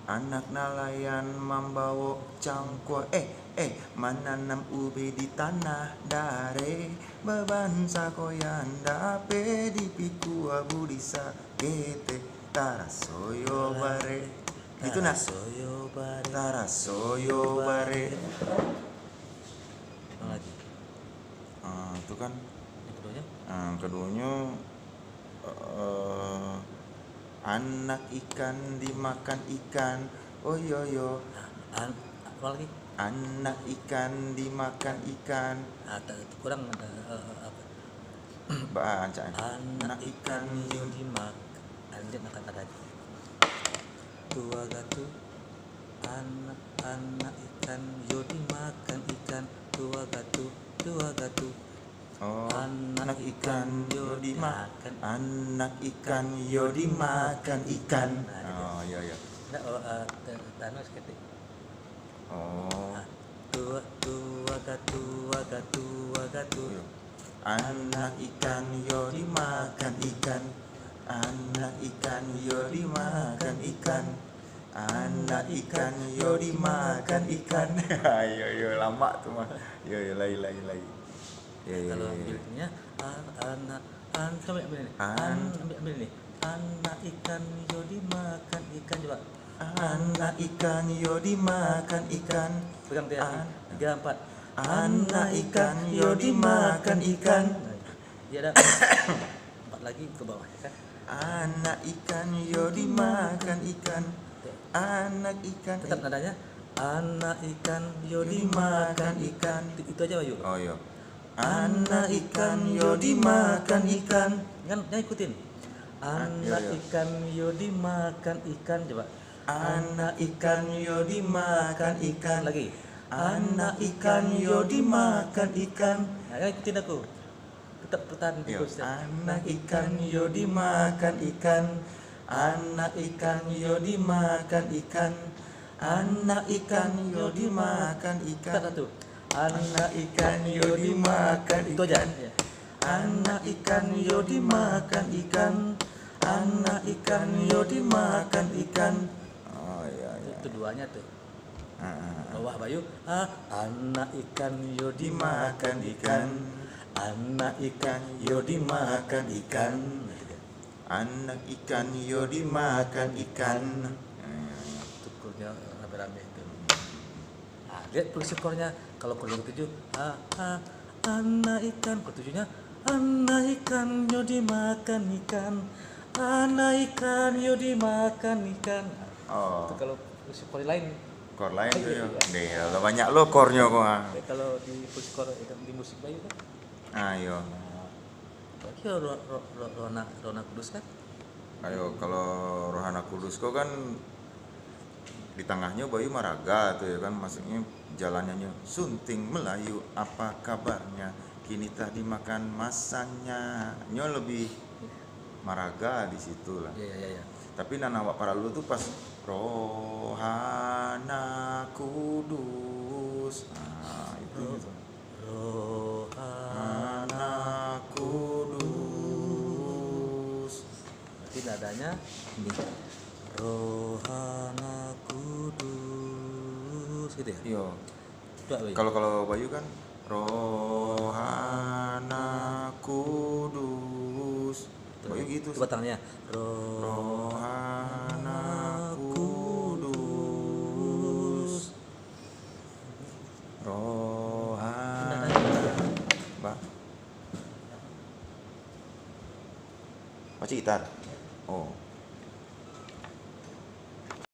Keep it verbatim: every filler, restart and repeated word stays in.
Anak nalayan mambawok cangkuak, eh, eh, mananam ubi di tanah dareh, babansa koyan dapeh dipikua budi saketek, taraso yo bareh. Gitu nak? Taraso yo bareh. Taraso yo bareh. Apa lagi? Ah, itu kan. Yang keduanya? Ah, yang keduanya, eh, anak ikan dimakan ikan. Oh, iyo, iyo. An-, apa lagi? Anak ikan dimakan ikan. Ah, tak, kurang ada, eh, eh, apa? Ba, ancak. Anak ikan yo dimak-, anjak nak kata tadi. Tua gatu. Anak, anak ikan yo dimakan ikan. Tua gatu, tua gatu. Oh, anak ikan yo dimakan. Anak ikan yo dimakan ikan. Nah, gitu. Oh, iyo, iyo. Ndak, oh, eh, ta-, tanu saketek. Oh. Ah, tua, tua gatu, tua gatu, tua gatu. Iyo. Anak ikan yo dimakan ikan. Anak ikan yo dimakan ikan. Anak ikan yo dimakan ikan. Iyo, iyo, lamak tu mah. Iyo, iyo, lai, lai, lai. Iyo, iyo, iyo. Kalau ambil itunya, an-, anak, an-, coba ambil ni. An-, an-, ambil, ambil ni. Anak ikan yo dimakan ikan, coba. Anak ikan yo dimakan ikan. Pegang tiga, an-, tiga, empat. Anak ikan yo dimakan ikan. Nah, iya dah. Empat lagi ke bawah, ya kan? Anak ikan yo dimakan ikan. Anak ikan. Tetap nadanya. Anak ikan yo dimakan ikan. Itu, itu aja, Bayu. Oh, iyo. Anak ikan yo dimakan ikan. Kan, jangan ikutin. An-, iyo, iyo. Anak ikan yo dimakan ikan, coba. Anak ikan yo dimakan ikan. Lagi. Anak ikan yo dimakan ikan. Nah, kan ikutin aku. Tetap bertahan di, iyo, terus, ya. Anak ikan yo dimakan ikan. Anak ikan yo dimakan ikan. Anak ikan yo dimakan ikan. Tetap satu. Anak ikan yo dimakan ikan. Itu aja, ya. Anak ikan yo dimakan ikan. Anak ikan yo dimakan ikan. Oh, iyo, iyo. Itu duanya tu. Ah, ah, ah. Bawah, Bayu. Ah, anak ikan yo dimakan ikan. Anak ikan yo dimakan ikan. Anak ikan yo dimakan ikan. Ah. Itu chordnya rame-rame itu. Ah, lihat progresi chordnya. Kalau chord yang ketujuh, ah, ah, anak ikan. Chord tujuhnya, anak ikan yo dimakan ikan. Anak ikan yo dimakan ikan. Oh. Itu kalau progresi chord lain. Chord lain tu, yo. Iya. Deh, lah banyak lo chordnyo ko, ah. Ya, kalau di progresi chord, di musik Bayu kan. Ah, iyo. Nah, apalagi roh, roh, roh, roh anak, roh anak kudus kan? Ayo, kalau roh anak kudus ko kan di tangahnyo Bayu maraga tu, ya kan, maksudnyo jalannyo nyo, "Sunting Melayu, apa kabarnya? Kini tah dimakan masanya." Nyo lebih maraga di situ lah. Iya, iya, iya. Tapi nan awak paralu tu pas, "Roh Anak Kudus." Nah, itu. Roh Anak Kudus. Berarti nadanya ini. Roh Anak Kudus, gitu ya? Iyo. Coba, Bayu. Kalau, kalau Bayu kan, "Roh Anak Kudus." Tuh, Bayu gitu. Itu batangnya. Roh Anak Kudus. Roh Anak. Ba. Pacik gitar. Oh.